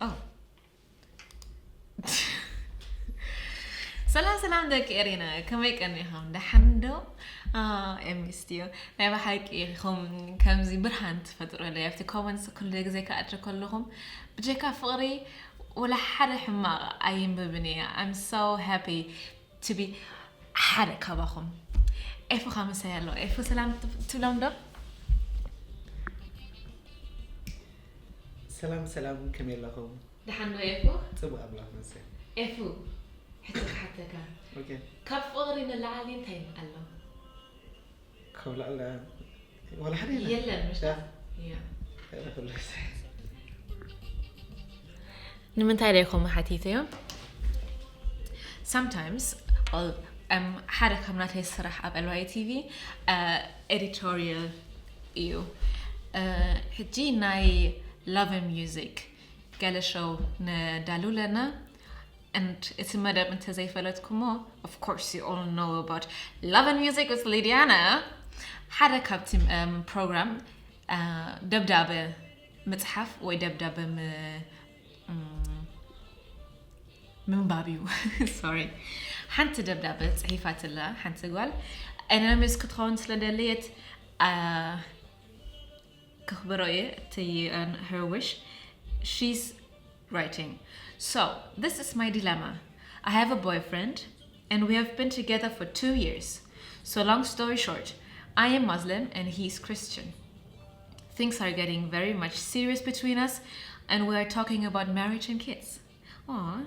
Oh. ሰላም ሰላም ደቂ ኤሪና፣ ከመይ ቀኒኹም? ደሓን ዶ? ኤሚስትዮ ናይ ብሓቂ ኢኹም ከምዚ ብርሃን ትፈጥሩለይ። ኣብቲ ኮመንትስ ኩሉ ግዜ ክኣትር ከለኹም ብጀካ ፍቕሪ ወላ ሓደ ሕማቕ ኣይንብብን እየ። I'm so happy to be ሓደ ካባኹም። ኤፉ ኸ ምሳይ ኣሎ። ኤፉ ሰላም ትብሎም ዶ? ሰላም ሰላም፣ ከመይ ኣለኹም? ደሓን ዶ ኤፉ? ጽቡቕ ኣምላኽ መስገን። ኤፉ፣ ሕቶ ክሓተካ። ኦኬ። ካብ ፍቕሪ ንላዕሊ እንታይ ኣሎ? ካብ ላዕሊ ዋላ ሓደ የለን። የለን፣ ምሽ? ያ። ያ። ኧረ፣ ኩሉ ግዜ። ንምንታይ ደይ ከምኡ ሓቲተዮም? Sometimes, well, um, ሓደ ካብ ናተይ ስራሕ ኣብ ኤልዋይ ቲቪ ኤዲቶሪያል እዩ። ሕጂ ናይ ላቭ ሚውዚክ ገለ ሾው ነዳሉ ኣለና። And እቲ መደብ እንተዘይፈለጥኩሞ, of course you all know about Love and Music with Lidiana. ሓደ ካብቲ ፕሮግራም ደብዳበ ምፅሓፍ ወይ ደብዳበ ምንባብ እዩ። Sorry፣ ሓንቲ ደብዳበ ፅሒፋትላ ሓንቲ ጓል፣ ኣናኒመስ ክትኸውን ስለደለየት ክኽብሮ እየ እቲ her wish. She's writing, so this is my dilemma. I have a boyfriend and we have been together for two years. So long story short, I am Muslim and he is Christian. Things are getting very much serious between us and we are talking about marriage and kids. Aww.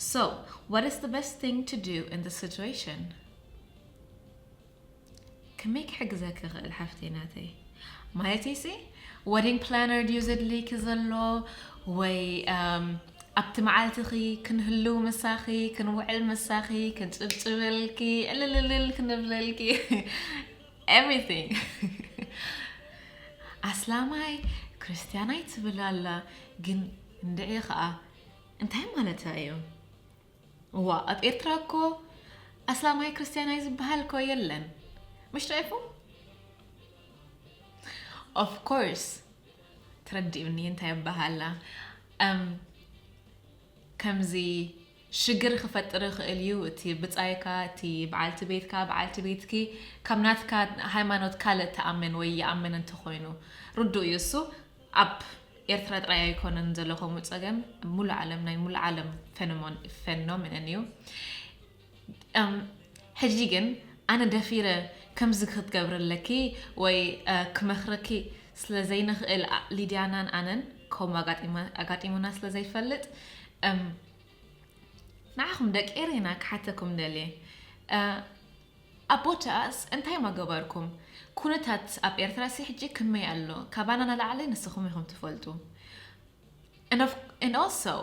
So, what is the best thing to do in this situation? ከመይ ክሕግዘኪ ይኽእል ሓፍተይ ናተይ? ማለተይሲ፣ wedding planner ድዩ ዘድልየኪ ዘሎ? ወይ ኣብቲ መዓልትኺ ክንህልው ምሳኺ፣ ክንውዕል ምሳኺ፣ ክንጭብጭበልኪ፣ ዕልልልል ክንብለልኪ? Everything. ኣስላማይ ክርስትያናይ ትብል ኣላ፣ ግን እንድዒ ኸኣ እንታይ ማለታ እዩ? እዋ ኣብ ኤርትራ እኮ ኣስላማይ ክርስትያናይ ዝበሃል እኮ የለን። ምሽ ዶ ኤፉ? Of course ተረዲኡኒ እንታይ ይበሃላ። እም ከምዚ ሽግር ክፈጥር ይኽእል እዩ። እቲ ብጻይካ፣ እቲ በዓልቲ ቤትካ፣ በዓልቲ ቤትኪ ካብ ናትካ ሃይማኖት ካልእ ትኣምን ወይ ይኣምን እንተኾይኑ ርዱእ እዩ እሱ። ኣብ ኤርትራ ጥራይ ኣይኮነን ዘሎ ከምኡ ጸገም፣ ሙሉእ ዓለም፣ ናይ ሙሉእ ዓለም ፈኖሞን ፈኖሜነን እዩ። እም፣ ሕጂ ግን ኣነ ደፊረ ከምዚ ክትገብሪ ኣለኪ ወይ ክመኽረኪ ስለ ዘይንኽእል፣ ሊድያናን ኣነን ከምኡ ኣጋጢሙና ስለ ዘይፈልጥ፣ እም፣ ንዓኹም ደቂ ኤረና ክሓተኩም ደልየ። ኣብ ቦታኣስ እንታይ ምገበርኩም? ኩነታት ኣብ ኤርትራሲ ሕጂ ከመይ ኣሎ? ካባና ንላዕሊ ንስኹም ኢኹም ትፈልጡ። And also,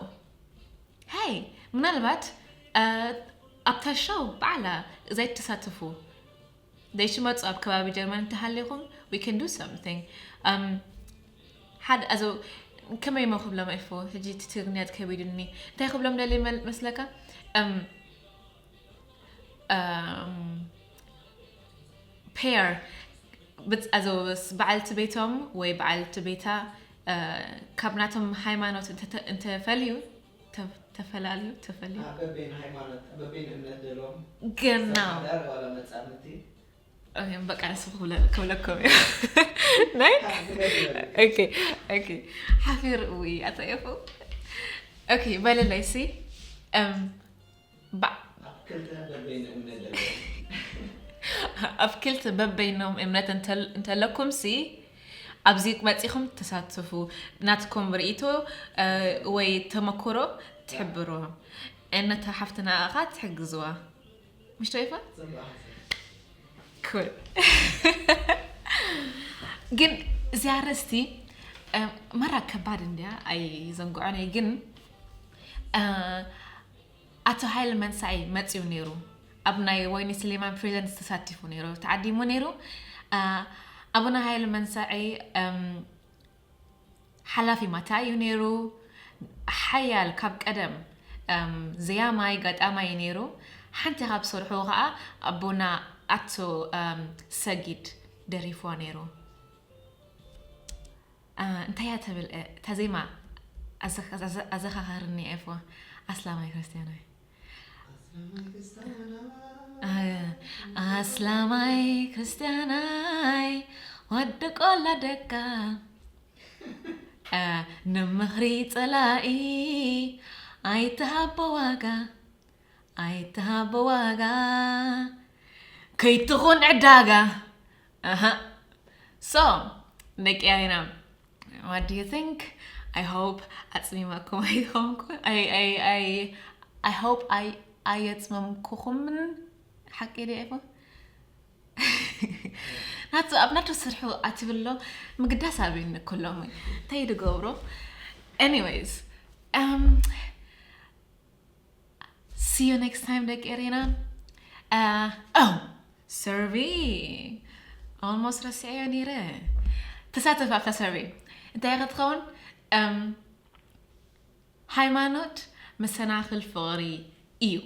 hey, ምናልባት ኣብታ ሾው ባዕላ ዘይትሳተፉ ዘይትመፁ ኣብ ከባቢ ጀርመን እንተሃሊኹም, we can do something. ሓደ ኣዞ ከመይ ሞ ክብሎም? ኤፉ፣ ሕጂ እቲ ትግርኛ ከቢዱኒ። እንታይ ክብሎም ደልየ መስለካ? ፔር፣ ኣዞ በዓልቲ ቤቶም ወይ በዓልቲ ቤታ ካብ ናቶም ሃይማኖት እንተፈልዩ፣ ተፈላለዩ፣ ተፈልዩ፣ በበይን ሃይማኖት፣ በበይን እምነት ደሎም ገና ሓዳር ዋላ መጻምድቲ በቃ ንሱ ክብለኩም እዩ ናይ ሓፊር እይ ኣተየፉ በለለይ ሲ ኣብ ክልተ በበይኖም እምነት እንተለኩም ሲ ኣብዚ መፂኹም ተሳትፉ፣ ናትኩም ርእይቶ ወይ ተመክሮ ትሕብርዎ፣ ነታ ሓፍትና ኣኻ ትሕግዝዋ። ምሽ ዶ ይፋ? ኩል ግን እዚኣ ኣርእስቲ መራ ከባድ እንድያ ኣይዘንግዖን እየ ግን ኣቶ ሃይለ መንሳይ መፅዩ ነይሩ ኣብ ናይ ወይኒ ስሌማን ፕሬዘንት ተሳቲፉ ነይሩ ተዓዲሙ ነይሩ ኣቡነ ሃይለ መንሳይ ሓላፊ ማታ እዩ ነይሩ ሓያል ካብ ቀደም ዘያማይ ጋጣማይ ነይሩ ሓንቲ ካብ ሰርሑ ከዓ ኣቦና ኣቶ ሰጊድ ደሪፍዋ ነይሩ እንታይ እያ ተብል እታ ዜማ? ኣዘኻኽርኒ ኤፎ። ኣስላማይ ክርስትያናይ። ኣስላማይ ክርስትያናይ ወዲ ቆላ ደቃ ንምኽሪ ጸላኢ ኣይትሃቦ ዋጋ ኣይትሃቦ ዋጋ ከይትኹን ዕዳጋ ኣሃ so ደቂ ኣሬና what do you think? I hope ኣጽሚማኩም ኣይኾንኩ I I I I hope ኣይ ኣየጽመምኩኹምን ሓቂ ዶ ይኹን ናቱ ኣብ ናቱ ስርሑ ኣትብሎ ምግዳስ ኣብኒ ኩሎም እንታይ ድገብሮ anyways um see you next time ደቂ ኤሬና uh, oh survey almost ረስዐዮ ነይረ ተሳተፍ ኣብታ survey እንታይ ክትኸውን um ሃይማኖት መሰናኽል ፍቕሪ እዩ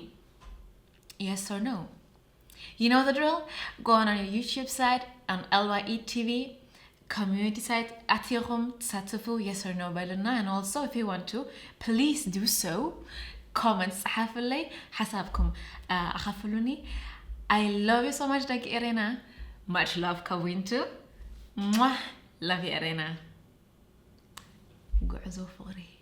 yes or no you know the drill go on, on your YouTube site on L Y E T V community site ኣቲኹም ተሳተፉ yes or no በሉና and also if you want to please do so comment ጸሓፍለይ ሓሳብኩም ኣኻፍሉኒ I love you so much ደቂ ኤሬና much love ካብ ዊንቱ love you ኤሬና ጉዕዞ ፍቕሪ